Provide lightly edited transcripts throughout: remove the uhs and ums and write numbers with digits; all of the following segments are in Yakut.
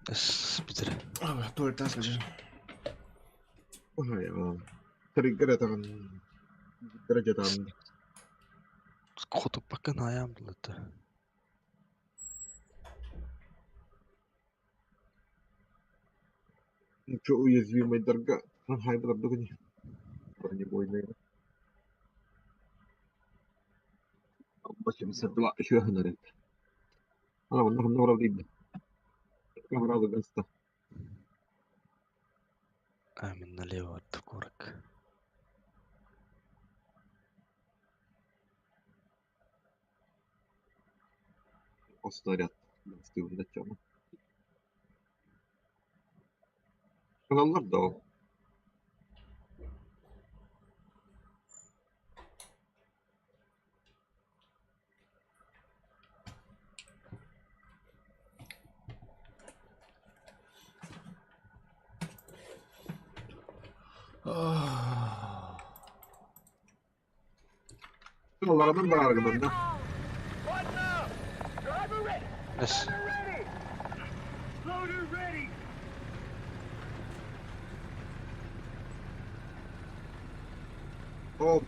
Эс бүтэр. Туолтаас сылдьар. Триггер этаҕын дьатаан. Хотуппаккын аайаан буллата. Ничего уязвимыйдарга хайбылардыгын бронебойные. 82 үчүгэйин Ана онно ханна барар диибин. Камера гаста. А, мен налево от курок. Снаряд. Каналлар да ол. Алларынан бараргынан да. Эс. О.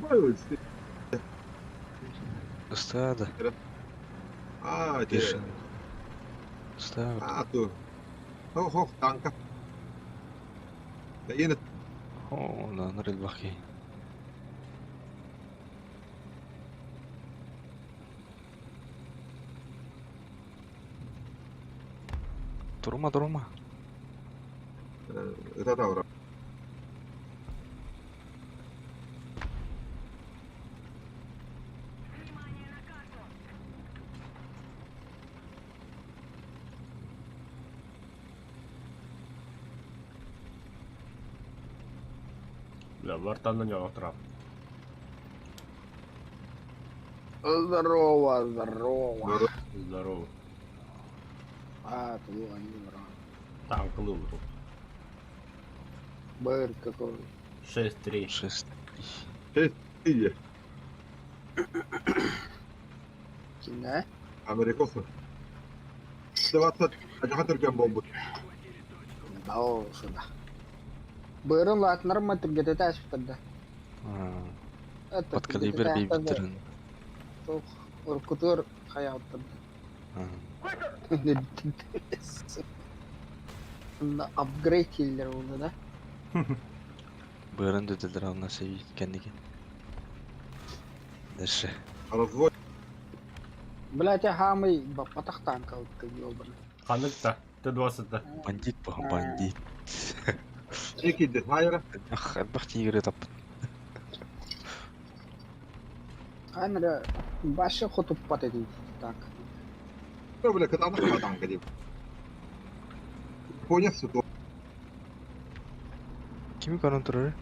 Бай Ыстаада. А, те. Ыстаада. А, ту. Хо-хо, танка. Да ена. О, на нрылбахи. Турума, турума. Это тавра. Бля, вартан на него трап. Здорово, здорово. Здорово. А, ты они брат. Танк лыл тут. Бэр какой. 6-3. 6. 6-3. Кине? Америкосы. 20 ажаха түрген бомбут. Да, сюда. Бэрын латнар түргете әспітірді. Под калибр бейбиттерин. Уркутур хаяттырды. Апгрейд киллер болды да? Бырын дөдөлөр ална севи кендиги. Дальше. Развод. Блять, я хамый бапатах танка вот ёбаный. Ханыкта. Т-20-та. Бандит по бандит. Некий дизайнер. Ах, бах тигры тап. Камера башы хотуп патеди так. Ну, бля, когда она танка деп. Понял, что Kimi көрөн турар?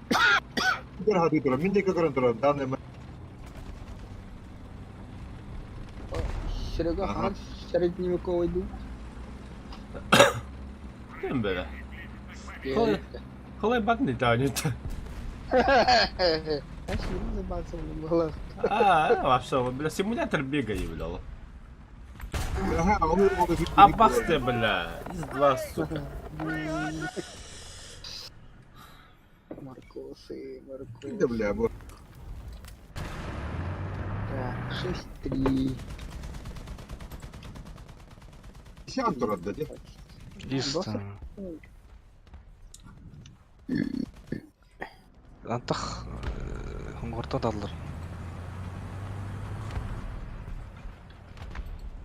Хаты турар, мен де көрөн турар, данный Серега хан средневековый дух. Кем бля? Қалай бат не танит? А, вообще, бля, симулятор бегает, бля. А бах ты, бля, из два, сука. Маркосы, Маркосы. Да, бля, вот. Так, 6-3. Сян турар, да, де? Лист. Антах хонгорто даллар.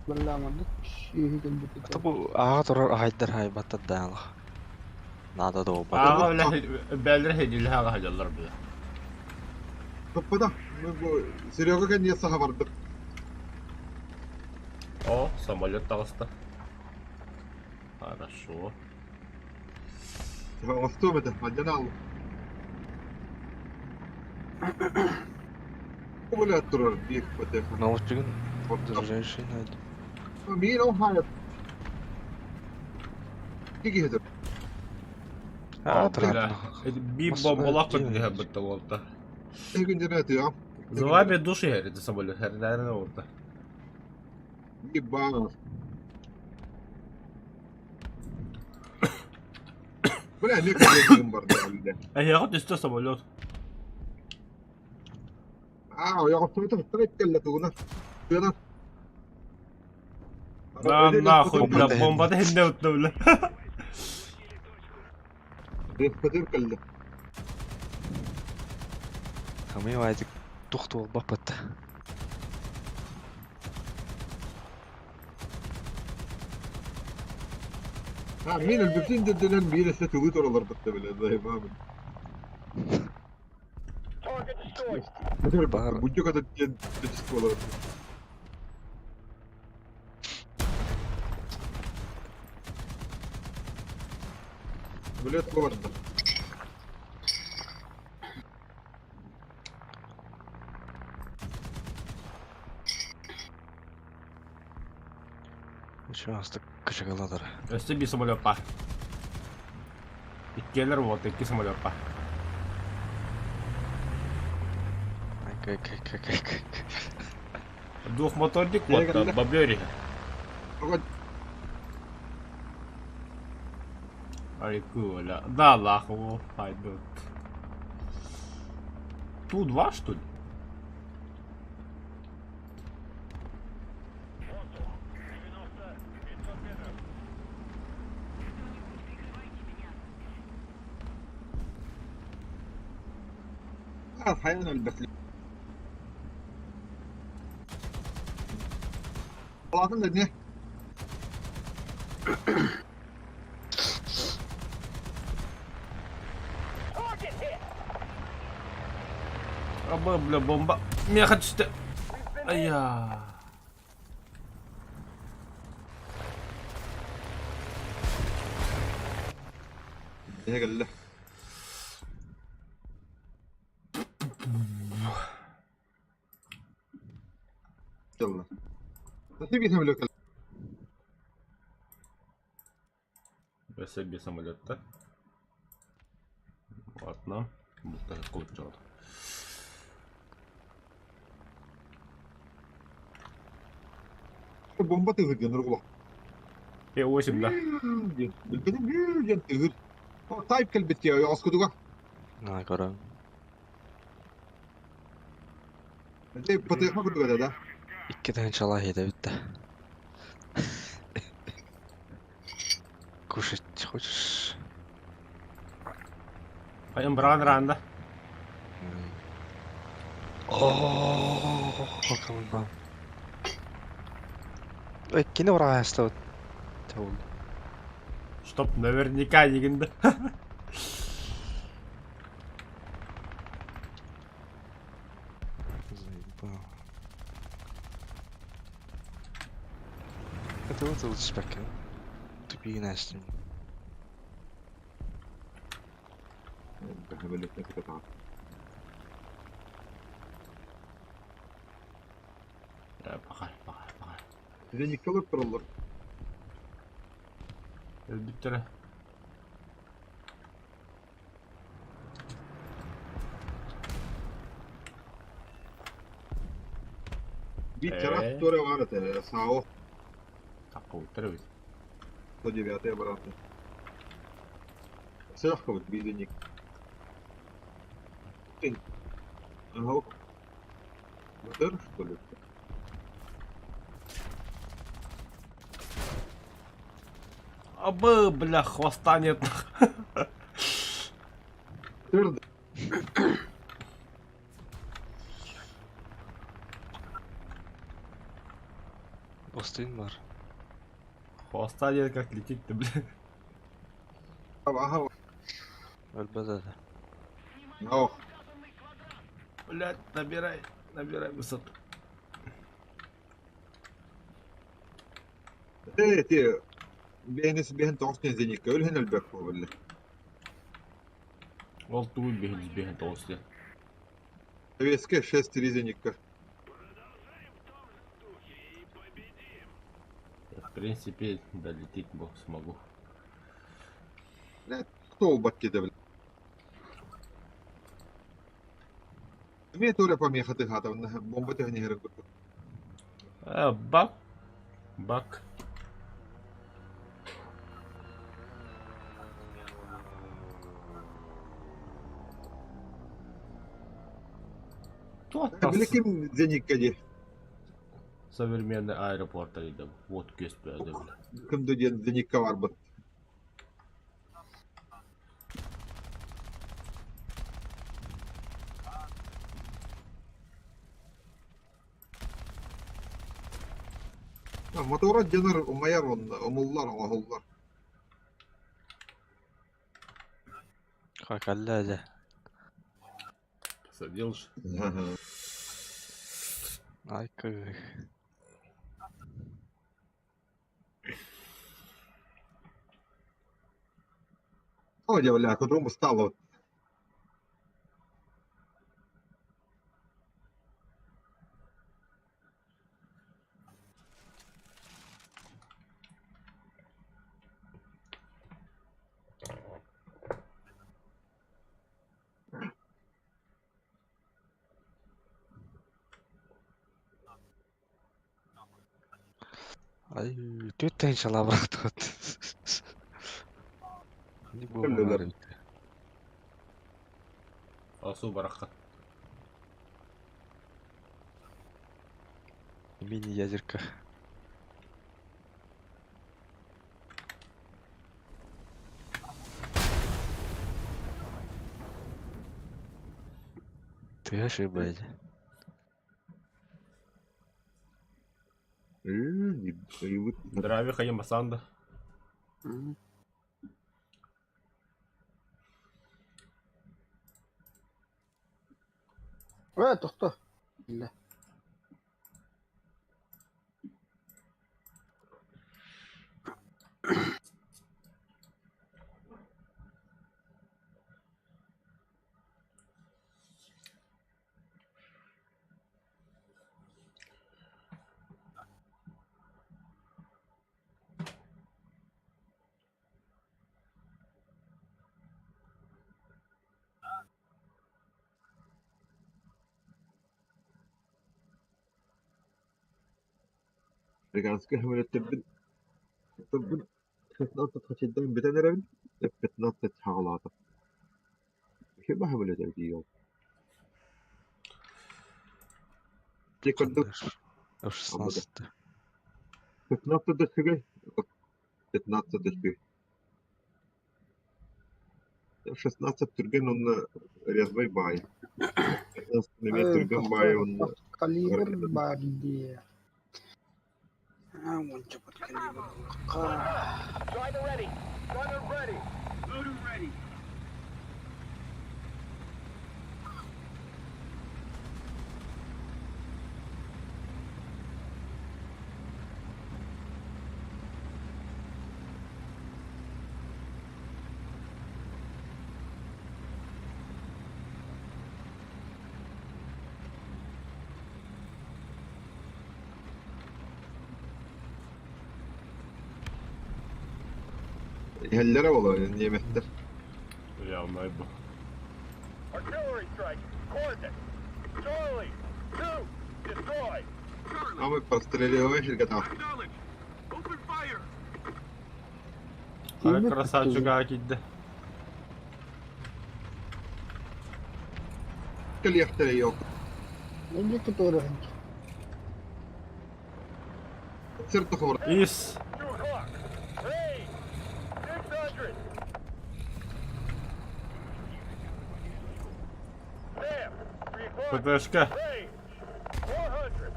Бля, мандык сүйгін Табу ага турар ахайдар хай баттар даалах. Надо до Ага, бля, бәлдер хедил хага хаҗалар, бля. Топпада. Серега кән саха бардык. О, самолет тагыста. Хорошо. Остом это, мадянал. Бля, турар, бих потеха. Научигын ближайший найду. Мин ол хайып. Киги хедер. А, Бля, турар. би бомбалак көтү битте болта. Эгин жерете я. Злабе души это самолет, наверное, вот. Ебало. Бля, мне коллеги барда. А я вот что самолет. Аа, ойоҕоспутун кэллэ тугуна. Тыана. Да нахуй, бля, бомба да хинне утна, бля. Репетир кэллэ. Хамый вайдык тухту баппат. Ha, мин өлбүтүн дединен биир эссе тугу туралар бытта биле, заебамын. Бар. Будьте когда диэн болар. Билет барда. Участок кычыгыладыр. Өссө биир самолет бар. Иккиэлэр вот, икки самолет бар. Кай кай кай кай кай. Двухмоторник вот, бобер. Ай, Коля. Да, лахово, пойдет. Ту-2, что ли? أحيانا البخل طلعت لنا Аба, бля, бомба. Меха түсті. Ая. кэллэ. يلا. تبي تعمل Өссө биир самолеттар. Ладно. Бултаһык кулуччаҕыт. Бомба тыгыр диэн нургулах. Е8 да. Билбэтим диэн тыгыр. Тайп кэлбит диэ оскудуга. На көрөн. Дэ патыха курдуга да. Икки тыһыынчалаах иһитэ бүттэ. Кушать хочешь? Айым быраған ранда. О, каман. Ой, кини ураастабыт. Тол. Чтоб наверняка дегенде. Заебал. Это вот лучше пока. Тупи настя. Баҕар, баҕар, баҕар. Николай тураллар. Өлбүттэрэ. Биир чараас туора баар этэ, САО Таққыбыттар эбит. 109 обратно. Сыаххабыт биирдиник. Ага. БТР, что ли? Абы, бля, хвоста нет. Твердо. Остын бар. Хвоста нет, как лететь-то, бля. Ага. Өлбөт да. Ох. Блядь, набирай, набирай высоту. Э, те бэйнес бэйэн тоҕус зенитка өлһөн өлбөк буолла. Ол тугуй биһин биһин тоҕус диэн. Советская 6-3 зенитка. В принципе, долететь бог смогу. Кто убат кede бля. Эмиэ туора помеха тыаһаата бомба түһэн иһэрин курдук. Бак. Бак. Били ким зеникка дии? Современный аэропорт ыйдым. Вот көспөөдө бile. Ким да диэн зеникка барбыт. Мотора дьонор умайар уонна умуллар оҥоһуллар. Кэллэ дьэ. Посадил же. Ай кыых. О, дьэ, бля, которому стало. Ай, түттэн шалабыратыт. Не Өллүлэр. буолар эбит. Асу барахха. Мини-ядерка. Ты ошибаешь. Здравия, Хаямасанда. Э, тохто. Биллэ. Американскай самолеттарбын оттон 16 хачайдаан бүтэн эрэбин, 15 саҕалаатым. Ким самолет эбитий ол? Дьэ көрдүк F-16. 15 да үчүгэй, 15 да үчүгэй. 16 түргэн уонна резвай баай. 15 эмиэ түргэн баай уонна Калибр баар дии. Уонча под калибр. Driver ready. Gunner ready. Loader ready. Иһэллэрэ буолуо немецтэр. Явно бу. Artillery strike. Coordinate. Charlie. 2. Destroy. Ама простреливаешь готов. Acknowledge. Open fire. Ай, красавчик кидде. Кэлиэхтэрэ yok. Или который. Сыр тухур. Ис. 2 o'clock. Range. 600. Sam. 3 o'clock. ПТшка. Range. 400.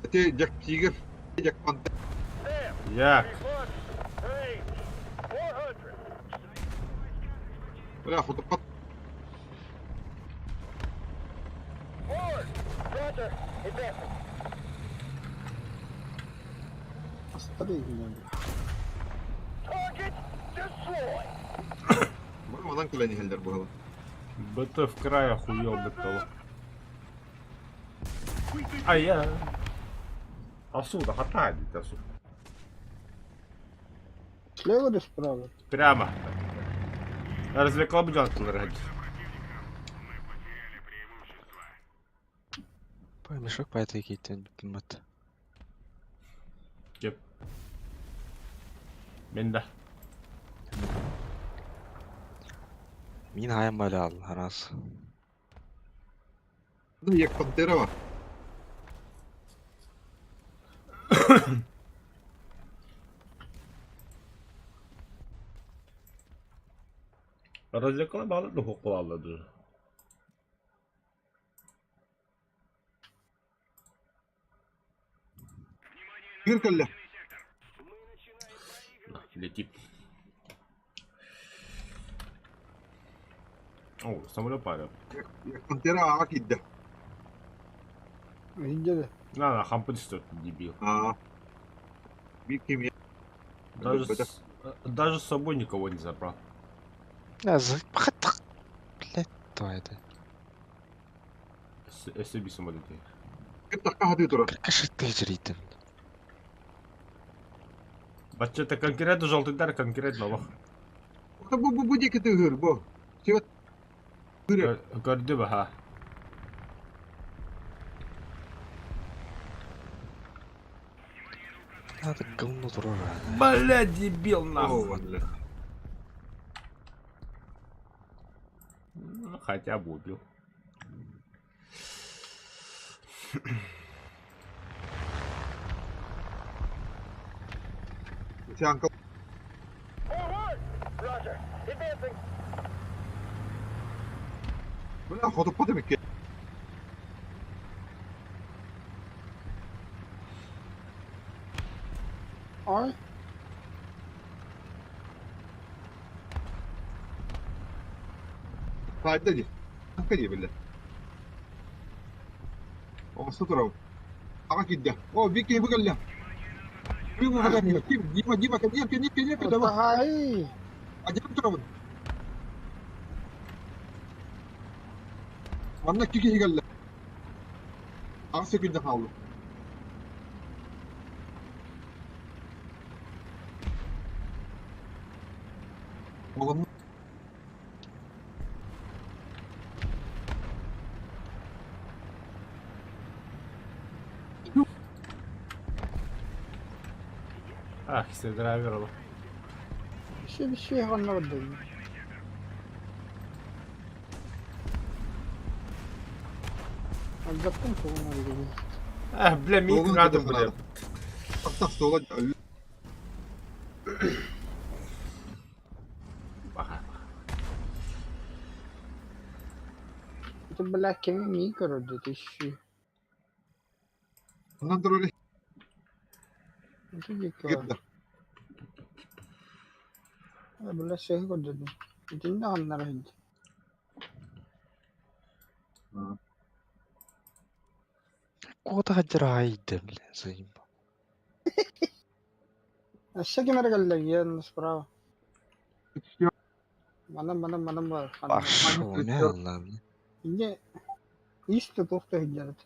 Ити Джек Тигр, Джек Пантер. Sam. Як. 3 o'clock. Range. 400. Бля, хотуппат. Forward. Roger. Advancing. Остальные. Target destroyed. Манан кэлэн иһэллэр буолла. БТ в край охуел быттало. Ай я. Асуда, хата дит асу. Слева или справа? Прямо. Развлекал бы делать. Мешок по этой кейтен мат. Жеп. Мен да. Мин хайан балял раз. Ну, як Пантерова. Развлекала балы духу кулаллады. Кир кэллэ. Летит. О, самолет пара. Як Пантера аҕа киирдэ. Видели? На, на, хампы что дебил. Аа. Биир ким Даже с, даже с собой никого не забрал. Я за... Блядь, то это. СБ самолеты. Кир тахха хатыы турар. Какаши ты жритен. Бачча конкретно желтый конкретно лох. Бу бу бу диэки тыыһыр бу. Сибэт. Тыыры. Көрдү баха. Надо говно турара. Бля, дебил нахуй. О, бля. Ну, хотя бы убил. Сянка. Forward! Roger. Advancing. Бля, хотуппат эмикке. Ой, Хайда дии. Танка дии биллэ. Оҥосто турабын. Аҕа киирдэ. О, биир киһи бу кэллэ. Биир бу кэллэ. Ким? Дима, Дима, кэлиэм, кэлиэм, кэлиэм, давай. Ай! Адьям турабын. Манна икки киһи кэллэ. Аҕыс секунда хаалла. Оҕону Ах, если драйвер. Еще ғаннарды. Албаттан соғын Ах, бля, миг Оҕону надо, кытта бля. надо. Тахтах суола Баха. Это, бля, кеми микро, да ты щи. Оннан турар Это дико. кирдэ. Бля, сех көрдүм. Итиннэ ханнара хинт. Куда драйдер, бля, заебал. Өссө кемер кэллэ иэн справа. Манан манан манан бар. Пошел, мяла, бля. Инне исте тухта хинжарат.